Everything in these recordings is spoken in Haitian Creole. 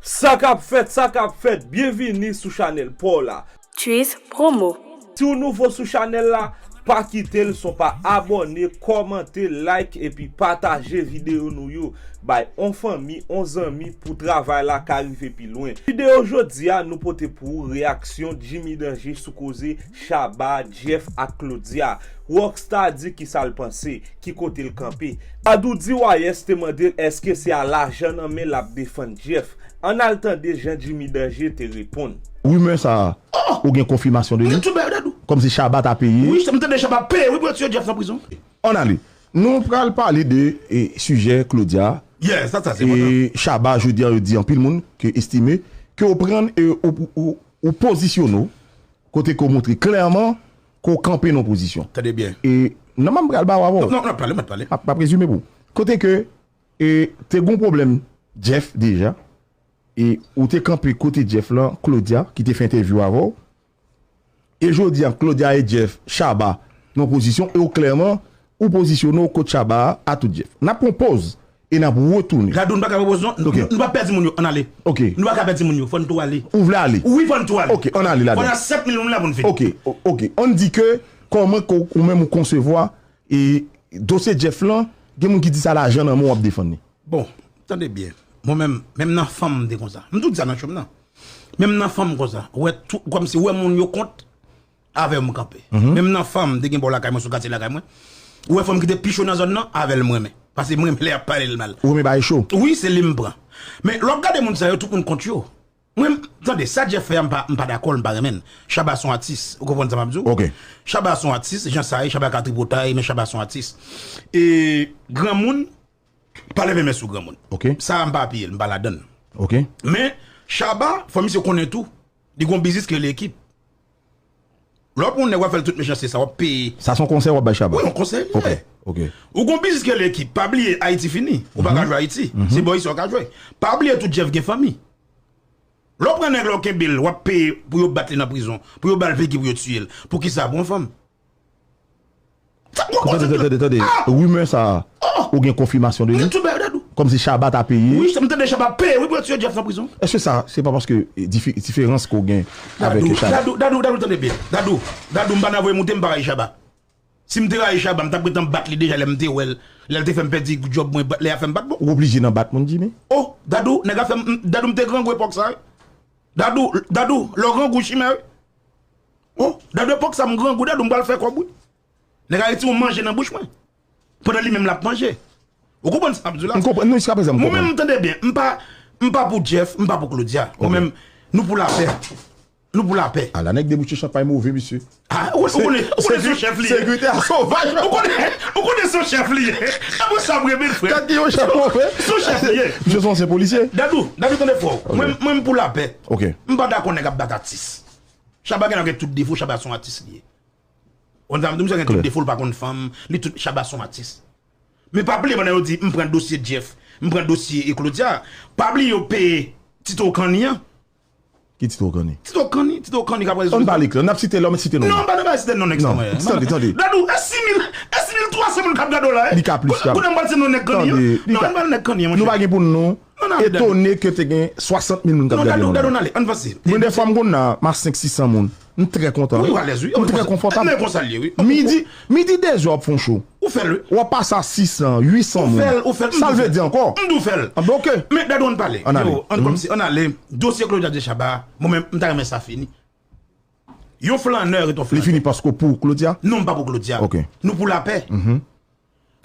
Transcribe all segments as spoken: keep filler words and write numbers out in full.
Sa k ap fèt, sa k ap fèt, byenvini sou chanèl pa w la. Tris Promo. Si w nouvo sou chanèl la, pa kite l san w pa abòne, kòmante, like epi pataje videyo nou yo bay on fanmi, on zanmi pou travay la ka rive pi lwen. Videyo jodi a, nou pote pou ou reyaksyon Jimmy Danger sou koze Shabba, Jeff ak Claudia. Rockstar di kisa l panse, ki kote l kanpe. Dadou D Y S te mande l èske se a lajan nan men l ap defann Jeff. Ann al tande jan Jimmy Danger te reponn. Rimè sa a, ou gen konfimasyon de li? Tout bagay, Dadou. Kòmsi Shabba ta peye? Wi, m tande Shabba peye, wi, pou yo tiye Jeff nan prizon. Ann ale. Nou pral pale de e, sijè Claudia. Yeah, sa, sa se enpòtan. E Shabba, jodi a, yo di anpil moun ke estime ke ou pran e, ou, ou, ou pozisyone w kote ke w montre klèman ke w kanpe nan pozisyon. Tande byen. E nan m pral ba w avè w. Non, non, pale, mwen pale. M ap, m ap rezime pou ou. Kote ke e, te gon pwoblèm Jeff deja. E ou te kanpe kote Jeff lan, Claudia, ki te fè entèvyou avè w. E jodi a, Claudia e Jeff, Shabba, nan pozisyon, e ou klèman, ou pozisyone w kot Shabba a, a tout Jeff. N ap pran pòz, e n ap retounen. Dadou, nou pa ka pran pòz, non. Ok. Nou, nou pa pèdi moun yo, ann ale. Ok. Nou pa ka pèdi moun yo, fò n tou ale. Ou vle ale? Wi, fò n tou ale. Ok, ann ale ladan. Fò n a senk minit, nou la pou n fini. Ok, o- ok. Ann di ke, kòman ke ou, ou menm ou konsevwa, e dosye Jeff lan, gen moun ki di sa lajan nan men w ap defann li. Bon, tande byen. Mwen menm, menm nan fanm m te konsa. M tou di sa nan cho m nan. Menm nan fanm konsa. Ou wè tou, kòmsi ou wè moun yo kont, avè yo m kanpe. Menm nan fanm m te gen bò lakay mwen, sou katye lakay mwen. Ou wè fanm ki te pi cho nan zòn nan, avè l m renmen. Paske m renmen lè y ap pale l mal. Ou renmen bagay cho? Wi, se li m pran. Men lè w ap gade moun sa yo, tout moun kont yo. Mwen, tande, sa Jeff fè a, m pa, m pa dakò l, m pa renmen l. Shabba se yon atis, ou konprann sa m ap di w? Ok. Shabba se yon atis, jan sa ye, Shabba ka tripotay, men Shabba se yon atis. E granmoun, pa leve men sou granmoun. Ok. Sa a, m pa apiye l, m pa ladan l. Ok. Men, Shabba, fò misye konnen tou, li gon biznis ki rele ekip. Lè w ap yon nèg, w ap fè l tout mechanste sa, w ap peye. Sa se yon konsèy w ap bay Shabba? Wi, yon konsèy li ye. Ok, ok. Ou gon biznis ki rele ekip, pa bliye Ayiti fini. Ou pa ka jwe Ayiti. Se bò isi w ka jwe. Pa bliye tou Jeff gen fanmi. Lè w pran nèg la, w kenbe l, w ap peye pou yo bat li nan prizon, pou yo ba l piki, pou yo tiye l. Poukisa? Pou yon fanm. Sa, ou konn sa m di la? Tande, tande, tande. Rimè sa a, ou gen konfimasyon de li? Tout bagay, Dadou. Kòmsi Shabba ta peye? Wi, m tande Shabba peye, wi, pou yo tiye Jeff nan prizon. Èske sa, se pa paske, e, difi- diferans ke w gen avèk Shabba? Dadou, Dadou, Dadou, tande byen. Dadou, Dadou, m pa nan voye moute, m pa rayi Shabba. Si m te rayi Shabba, m t ap gentan bat li deja lè m te wè l. Lè l te fè m pèdi djòb mwen, lè y ap fè m bat bon. Ou oblije nan bat moun, Jimmy? Oh, Dadou, nèg a fè m, Dadou, m te grangou epòk sa, wi. Dadou, Dadou, lè w grangou chimè, wi. Oh, Dadou, epòk sa m grangou, Dadou, m pral fè kòb, wi. Nèg a retire yon manje nan bouch mwen. Pandan li menm l ap manje. Ou konprann sa m ap di w la? M konprann, non, jiskaprezan m konprann. Mwen menm, tande byen, m pa, m pa pou Jeff, m pa pou Claudia. Mwen menm, nou pou lapè. Nou pou lapè. Ala nèg debouche chanpay move, mesye. Ah, ou, ou konnen, ou konnen se yon chèf li ye. Sekirite a sovaj. Ou konnen, ou konnen se yon chèf li ye. Apre sa, m renmen l, frè. Gad ki yon chèf move. Se yon chèf li ye. Misye se yon ansyen polisye. Dadou, Dadou, tande frè w. Mwen, mwen, m pou lapè. Ok. M pa dakò nèg ap bat atis. Shabba gen, gen tout defo, Shabba se yon atis li ye. Ou konn sa m di w, misye gen tout defo, l pa konn fanm, li tout, Shabba se yon atis. Men pa bliye pandan yo di, m pran dosye Jeff, m pran dosye e Claudia, pa bliye yo peye Tito Kanni an. Ki Tito Kanni? Tito Kanni, Tito Kanni k ap rezoud. Ann pale klè, n ap site lè, men site non. Non, pa nan pa site non nèg sa mwen. Tande, tande. Dadou, e sis mil, e sis mil twa san moun k ap gade w la, e? Li ka plis, ka. Kounye a m pral site non nèg Kanni an. Non, ann pale nèg Kanni an, monchè. Nou pa gen pou nou etone ke te gen swasant mil moun k ap gade nou. Non, Dadou, Dadou, n ale, ann vanse. Mwen, dèfwa m konn nan mas senk sis san moun. M trè kontan. Wi, w alèz, wi. M trè konfòtab. Men konsa l ye, wi. Midi, midi dezè w ap fè yon show. Ou fè l, wi. W ap pase a sis san, uit san moun. Ou fè l, ou fè l. Sa l vle di ankò? M di w fè l. Ah, ben, ok. Men Dadou, ann pale. Ann ale. Yo, ann kòmsi, ann ale. Dosye Claudia de Shabba, mwen menm, m ta renmen sa fini. Yon flannè ret yon flannè. Li fini paske w pou Claudia? Non, m pa pou Claudia. Ok. Nou pou lapè.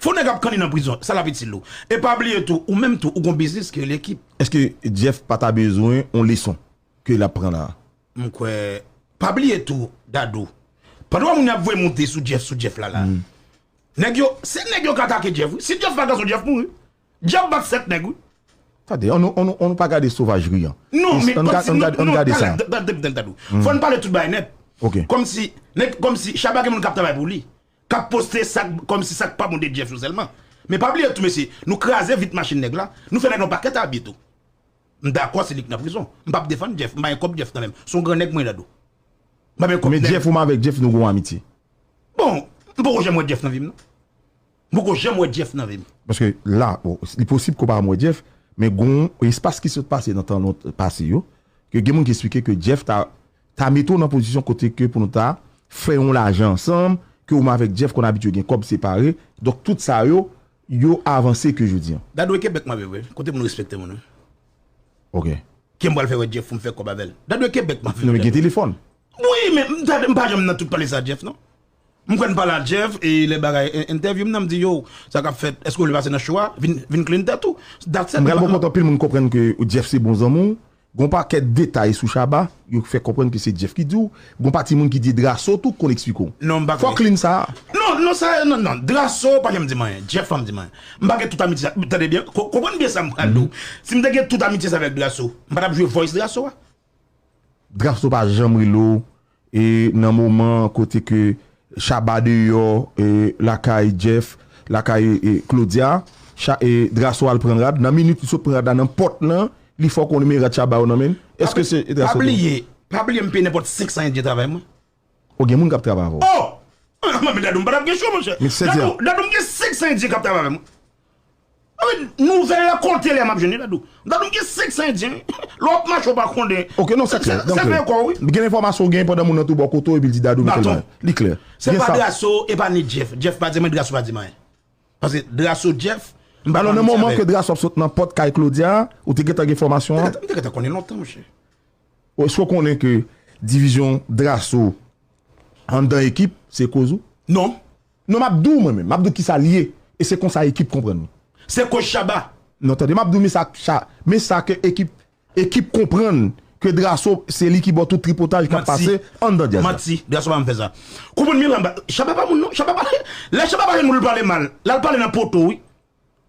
Fò nèg ap kanni nan prizon, sa l ap itil ou? E pa bliye tou, ou menm tou, ou gon biznis ki rele ekip. Èske Jeff pa ta bezwen yon leson ke l ap pran la a? M kwè, pa bliye tou, Dadou. Pandan w wè moun yo ap voye moute sou Jeff, sou Jeff la, la. Nèg yo, se nèg yo k atake Jeff, wi. Si Jeff pa gason, Jeff mouri. Jeff bat sèt nèg, wi. Tande, ann nou, ann nou, ann nou pa gade sovajri an. Non, men ann gade sa. Tande, tande, tande, Dadou. Fò n pale tout bagay nèt. Ok. Kòmsi, nèg, kòmsi Shabba gen moun k ap travay pou li. K ap poste sa k, kòmsi sa k pa bon de Jeff yo sèlman. Men pa bliye tou, mesye, nou kraze vit machin nèg la, nou fè nèg la yon pakèt abi tou. M dakò, se li k nan prizon. M p ap defann Jeff, m pa gen kòb Jeff nan men m. Se yon gran nèg mwen, Dadou. M pa gen kòb nèg. Men Jeff, ou m avèk Jeff, nou gon amitye. Bon, m poko janm wè Jeff nan vi m, non. M poko janm wè Jeff nan vi m. Paske la, bon, li posib ke w pa janm wè Jeff, Men gon espas ki sot pase nan tan lont pase yo, ke gen moun ki eksplike ke Jeff ta, ta mete w nan pozisyon kote ke pou nou ta fè yon lajan ansanm, ke ou menm avèk Jeff konn abitye gen kòb separe. Donk tout sa yo, yo avanse ke jodi an. Dadou e Kebèk m ap viv wi, kote moun respekte moun wi. Ok. Ke m pral fè wè Jeff pou m fè kòb avè l. Dadou e Kebèk m ap viv. Non, men gen telefòn. Wi, men m ta, m pa janm nan tout pale sa Jeff non. M kwè n pale a Jeff e lè bagay en- entèvyou m nan m di yo, sa k ap fèt, èske w vle pase nan show a? Vin, vin clean tèt ou. That's it. M pral bon kote anpil moun konprann ke Jeff se bon zanmi w. Gon pakèt detay sou Shabba, yo fè konprann ke se Jeff ki di w. Gon pati moun ki di Drasso tou konn eksplike w. Non, m pa Fò kwè. Clean sa. Non, non, sa, non, non. Drasso pa janm di m anyen. Jeff pa m di m anyen. M pa gen tout amitye sa. Tande byen, ko- konprann byen sa m pral di w. Si m te gen tout amitye sa avèk Drasso, m pa t ap jwe voice Drasso a. Drasso pa janm rele w e nan moman kote ke Shabba deyò e lakay Jeff, lakay e Claudia, Cha- e Drasso al pran rad. Nan minit li sot pran rad la nan pòt lan, li fè w konnen men rad Shabba yo nan men l. Èske se Drasso? Pa bliye, pa bliye m peye nenpòt senk san endyen travay mwen. O gen moun k ap travay avè w. Oh! Manmi Dadou, m pa t ap gen cho, monchè. Men se Dadou, Dadou, m gen senk san endyen k ap travay avè mwen. Wi, nouvèl la konte lè m ap jwenn li, Dadou. Dadou, m gen senk san endyen. Lè w ap mache, w pa konnen. Ok, non, sa klè. Sa, sa fè kò, wi. Gen enfòmasyon w gen pandan moun nan tou bò kote w, epi l di Dadou mete l nan. Li klè. Se pa Drasso, e pa ni Jeff. Jeff pa di mwen, Drasso pa di mwen. Paske Drasso, Jeff, m pa Alò, nan moman ke Drasso ap sot nan pòt kay Claudia, ou te gentan gen enfòmasyon an? M te gentan konnen lontan, monchè. Èske w konnen ke divizyon Drasso anndan ekip, se koz ou? Non. Non, m ap di w mwen menm, m ap di w kisa l ye. E se konsa ekip konprann li. Se koz Shabba. Non, tande, m ap di w men sa, men sa ke ekip, ekip konprann ke Drasso se li ki ba w tout tripotaj k ap pase anndan djaz la. Manti, Drasso pa janm fè sa. Konprann byen, Shabba pa moun non, Shabba pa, lè Shabba pa jwenn moun l pale mal, l al pale nan poto wi.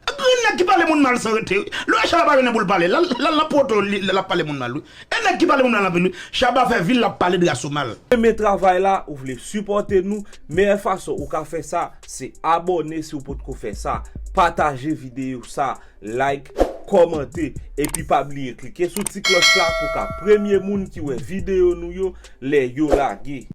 Gen nèg ki pale moun mal san rete wi. Lè Shabba pa jwenn pou l pale, l al, l al nan poto li, l ap pale moun mal wi. E nèg ki pale moun mal anpil wi. Shabba fè vi l ap pale Drasso mal. Renmen travay la, ou vle sipòte nou, meyè fason ou ka fè sa, se abòne si w potko fè sa, pataje videyo sa, like, kòmante, epi pa bliye klike sou ti klòch la pou w ka premye moun ki wè videyo nou yo lè yo lage.